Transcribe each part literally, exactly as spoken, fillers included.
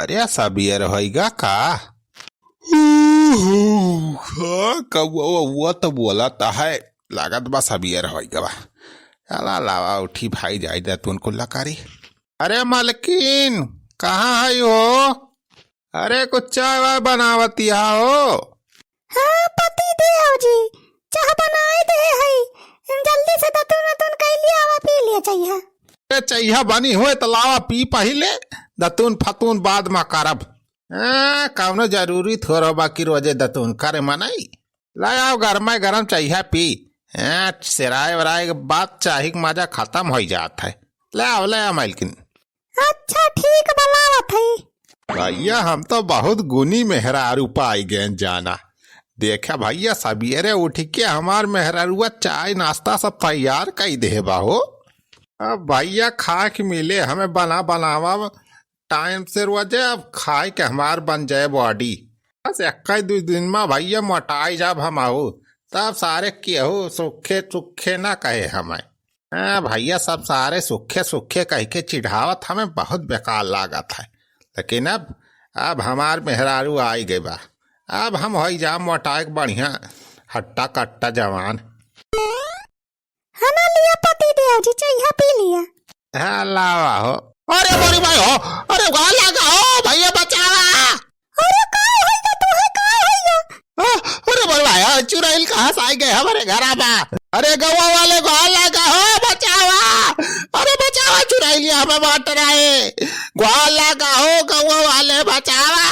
अरे, सबेर होइगा का? ऊहू, हाँ, कौआ, वौआ तो बोलत है, लागत बा सबेर होइगा बा। चला लावा, उठी भाई, जाई दतुन कुल्ला करी। अरे मलकिन, कहाँ है हो? अरे कुछ चाय वाय बनावतिया हो? हाँ पति देव जी, चाह बनाए दे है, जल्दी से दतुन वतुन कइ लिया, आवा पी लिया चाहिए। ए, चइहा बनी होए त लावा पी पहिले, दतून फतून बाद मा करब। ए, कौनो जरूरी थोरो बा कि रोजे दतून करे मनई। ले आव गरमाए गरम चइहा पी। ए, सेराए वराए के बाद चाही के मजा खतम होइ जात है। ले आव, ले आव मलकिन। अच्छा ठीक बा, लावत है। भइया, हम तो बहुत गुनी मेहरारू पाई गए जाना। देखा भइया, सबेरे उठ के हमार मेहरारुआ चाय नाश्ता सब तैयार कई देहे बा हो। अब भइया खाए के मिले हमें बना बनावा टाइम से रोजे, अब खाए के हमार बन जाए बॉडी। बस इक्कीस दो दिन मा भइया मोटाई जाब हम आऊ, तब सारे केहू सुखे सुखे ना कहे हमें। हाँ भइया, सब सारे सुखे सुखे कह के चिढ़ावत हमें बहुत बेकार लागत है, लेकिन अब, अब हमार मेहरारू आई गई बा, अब हम होई जा मोटाए के बढ़िया हट्टा कट्टा जवान। हना लिया पति देव जी, चइहा पी लिया। हाँ, लावा हो। अरे मोरी माई हो, अरे गोहार लागा हो, भइया बचावा। अरे का होइगा तू है, का होइगा? आ, अरे मोरी माई हो, चुरैल कहाँ से आई गए हमरे घरा बा? अरे गौवा वाले गोहार लागा हो, बचावा। अरे बचावा, चुरैलिया हमें मार डराए। गोहार लागा हो, गौवा वाले बचावा।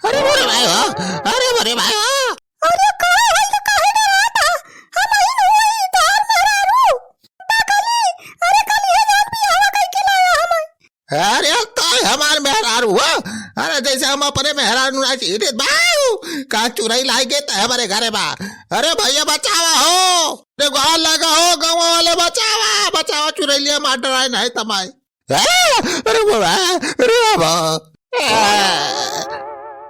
अरे मोरे भाई हो, अरे मोरे भाई हो। अरे का होई तो काहे डरात ह? हम ही न होई तोहार मेहरारू। बकली, अरे कल ये जान बियाहवा कइके लाया हमें। अरे का हमार मेहरारू हो? अरे जैसे हम अपने मेहरारू ना चीन्हित बाऊ, का चुरैल आइगे त हमरे घरे बा। अरे भइया बचावा हो, अरे गोहार लागा हो, गौवा वाले बचावा, बचावा चुरैलिया मार डराए नहीं तमाए। आ, अरे बाबा, अरे बाबा। आ।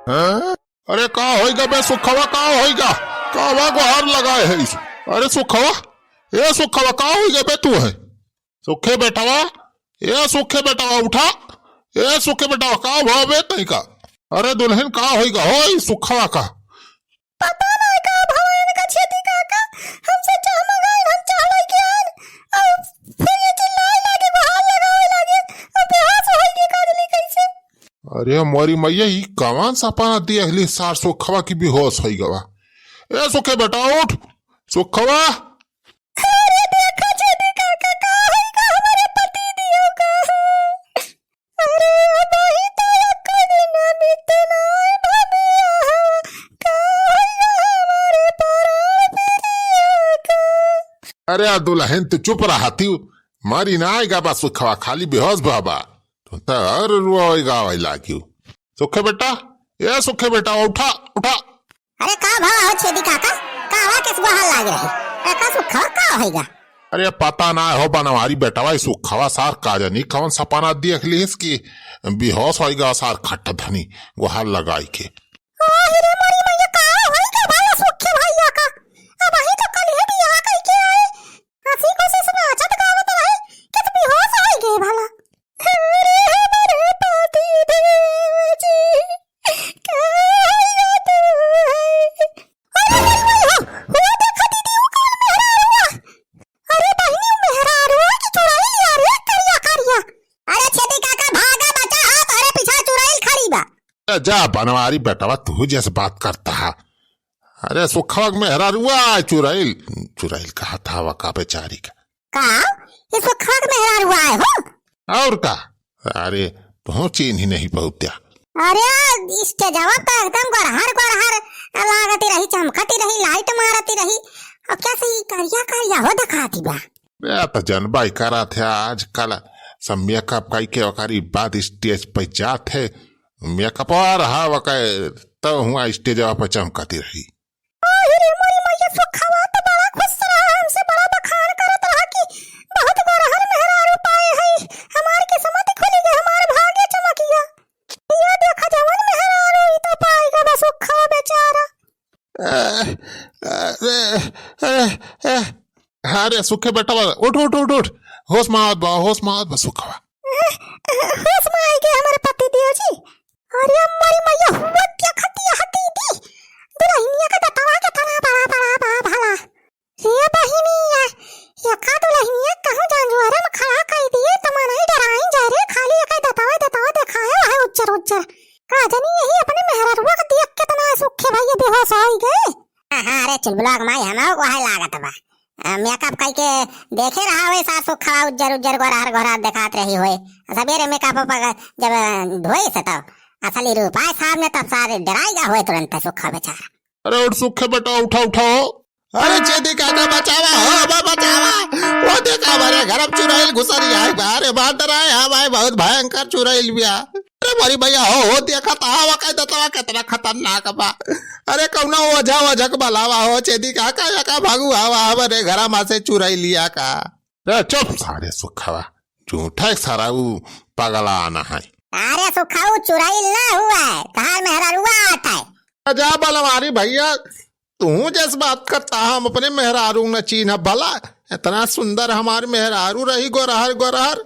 हाँ? अरे का होइगा बे सुखवा, का होइगा? का बा गोहार लगाए है इस? अरे सुखवा, ए सुखवा, का होइगा बे तू है? सुखे बेटवा, ए सुखे बेटवा उठा, ए सुखे बेटवा, का भवा बे तई का? अरे दुलहिन का होइगा हो ई सुखवा का? पता नाहीं का भवा इनका छेदी काका, हमसे चाह मंगाइन, हम चाह लइके आइन, अउर फिर ये चिल्लाए लागे, गोहार लगावे लागे, अउर बेहोश होइ गए, का जानी कैसे। अरे मोरी मइया, ई कवन सपना देख ली सार सुखवा की बेहोश होइ गवा। ए सुखे बेटा उठ, सुखवा। अरे देखा छेदी काका, का होइगा हमरे पति दियो का। अरे, अबही तो एक्को दिन बीते नाई भा बियाहवा, का होइगा हमरे परान पिरिया का? अरे, आ दुलहिन, तू चुप रहा, तू मरी नाई गा बा सुखवा, खाली बेहोश भवा। तू तो और रोए गावे लागियो। सुखे बेटा, ए सुखे बेटा, उठा, उठा। अरे का भवा हो छेदी काका, कावा केस गोहार लागे रहे? ए का सुखवा का होइगा? अरे पता ना हो बनवारी बेटवा, ई सुखवा सार का जानी कवन सपना देख लिहिस कि बेहोश होइगा सार खट्टा धनी गोहार लगाई के। अरे मोरी मइया, का होइगा भला सुखे भइया का? अबही तो कल ही बियाह कइके आए, हंसी खुशी से नाचत गावत रहे, कि तो बेहोश होइ गए भला। अरे हमरे पति देव जी, का होइगा तू है? अरे मोरी मइया, वो देखा दीदी, वो कौन मेहरारू है? अरे बहिनी, मेहरारू है कि चुड़ैल लिया रे, करिया करिया। अरे छेदी काका भागा, बचा हो, तोरे पीछा चुड़ैल खड़ी बा। ए, जा बनवारी बेटवा, तू जैसे बात करता है। अरे सुखवा के मेहरारुआ, चुड़ैल, चुड़ैल कहा था वका बेचारी का। का? ये सुखवा के मेहरारुआ है हो? और का? अरे तू चीन्ही नहीं बहुत त्या। अरे स्टेजवा पे एकदम गोरहर गोरहर लागती रही, चमकती रही, लाइट मारती रही। अब कैसे ई करिया करिया हो दिखाती बा? बे, त जनबा ही करा थे, आजकल सब मेकअप कई के ओकरी बाद स्टेज पे जात है, मेकअप और हवा के तो हुआ स्टेजवा पे चमकती रही। अरे मोरी मैया, सुखवा तो बड़ा खुश रहा, हमसे बड़ा बखान करत रहा कि बहुत गोरहर मेहरारू पाए है, हमार किस्मत खुली गई, हमार भाग्य चमक गया। ये देखा जवन मेहरारू ई तो पाए गवा सुखवा बेचारा। ए, अरे, ए, ए, अरे सुखे बेटवा, उठ, उठ, उठ, उठ। होश में आवत बा, होश में आवत बा सुखवा। होश में आई गए हमारे पति देव जी। अरे मोरी मैया, हुआ देखत यह दीदी, दुलहिनिया का दतवा केतना बड़ा बड़ा बा भला। रे बहिनिया, एका दुलहिनिया कहूँ जांजुआरे में खड़ा कइ दिए त मनई डेराइन जाए रे, खाली एका दतवा दतवा देखाए है उज्जर उज्जर। का जानी यही अपने मेहररुआ के देख केतना सुखे भइया बेहोश होइ गए। हाँ, हाँ, अरे चुलबुलवा के माई, हमहू को वही लागत बा। आ, मेकअप कइके देखे रहा होए सार सुखवा उज्जर उज्जर गोरहर गोरहर देखात रही होए। सबेरे मेकअप पर जब धोए से तब असली रूप आए सामने, तब सारे डेराइ गा होए तुरंत सुखवा बेचारा। अरे उठ सुखे बेटा, उठा उठा हो। अरे चेदी काका बचावा हो, बा बचावा। वो देखा हमारे घर में चुड़ैल घुसरी आए बा। अरे बांदर आए, हाँ भाई बहुत भयंकर चुड़ैल बिया। अरे मोरी भइया हो, हो देखा तो हवा का दतवा केतना खतरनाक बा। अरे कौनो ओझा ओझा के बलावा हो, चेदी काका एका भगु हवा हमारे घर में से चुड़ैलिया का। रे चुप सारे सुखवा, झूठा एक सारा ऊ पगला आना है। अरे सुखा ऊ चुड़ैल ना हुआ है, तहार मेहररुआ आत है। जा बलवारी भइया, तू जस बात करता हम अपने मेहरारू न चीन्ह भला, इतना सुंदर हमार मेहरारू रही गोरहर गोरहर।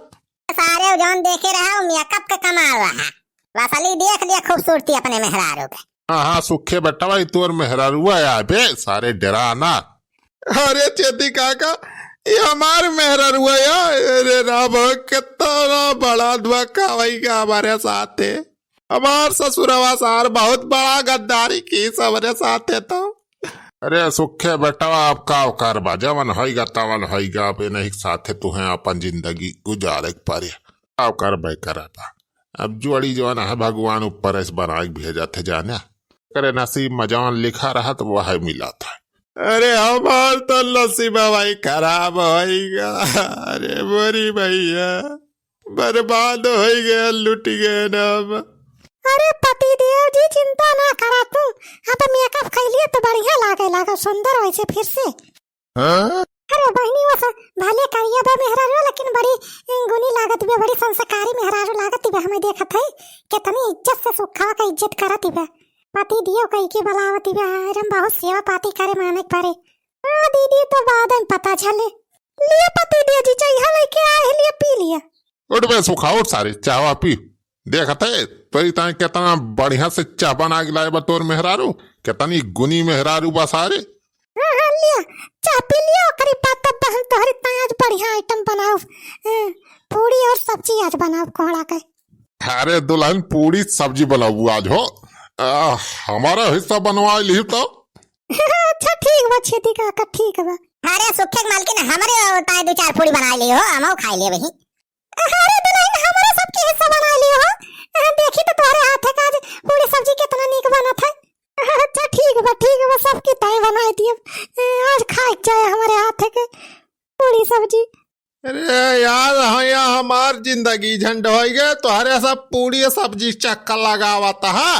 सारे जौन देखे रहा वो मेकअप के कमाल रहा, असली देख लिया खूबसूरती अपने मेहरारू के। हाँ, हाँ, सुखे बेटवा, ई तोर मेहरारुआ आए बे, सारे डेरा ना। अरे चेदी काका, ये हमार मेहरारुआ या, अरे राम, कितना बड़ा धोखा होइगा हमारे साथे। हमार ससुरवा सार बहुत बड़ा गद्दारी की सबरे साथे तो। अरे सुखे बेटवा, अब का करबा, जवन होइगा तवन होइगा, अब इन्हीं के साथे तुहे अपन जिंदगी गुजारे के पड़े। का करबे करबा, अब जोड़ी जवन है भगवान ऊपर से बनाए के भेजत है जाने। करे नसीब में जवन लिखा रहत वह मिलत है। अरे हमार तो नसीबा भाई खराब होइगा। अरे मोरी भइया, बर्बाद होइ गए, लुट गए ना हम। अरे पतिदेव जी चिंता ना करा तू, अब मेकअप कइलिए तो बढ़िया लागे लागे, सुंदर वैसे फिर से। हाँ? अरे बहिनी वो सब भले करिया बा मेहरारू लेकिन बड़ी गुनी लागत बा, बड़ी संस्कारी मेहरारू लागत बा, हमें देखत है कितनी इज्जत से सुखवा का इज्जत करत बा। पति दियो कही के बुलावत बा, अरे हम बहुत सेवा पाती करे माने के परे। हाँ दीदी, तो बाद में पता चले। लिए पति दे जी, चाय लेके आए हैं, लिए पी लिया। उठ बे सुखा, उठ सारे, चाहवा पी। देखत है, तोरी ताई कितना बढ़िया से चाह बना के लाए बा तोर मेहरारू, कितनी गुनी मेहरारू बा सारे। हाँ, हाँ, लिया, चाह पी लिया, ओकरी बाद तब बहन तोहरी ताई आज बढ़िया आइटम बनाओ, हाँ, पूड़ी और सब्जी आज बनाओ कोहड़ा के। अरे दुल्हन, पूड़ी सब्जी बनाऊ आज हो, आ, हमारा हिस्सा बनवा ली तो। अच्छा ठीक बा छेदी काका, ठीक बा। अरे सुखे के मालकिन, हमरे ताई दो चार पूड़ी बना लियो, हमहू खाई लेबे ही। अरे दुल्हन, हमरे सबके हिस्सा बना लियो हो। अ, देखी तो तोहरे हाथे का आज पूड़ी सब्जी कितना नीक बनत है। अच्छा ठीक बा, ठीक बा, सबके ताई बनाई दियो। अ, आज खाए के चाहे हमरे हाथे के पूड़ी सब्जी। अरे यार, हाँ, यहाँ हमार जिंदगी झंड होइ गए, तोहरे सब पूड़ी सब्जी चक्कर लगावत हा।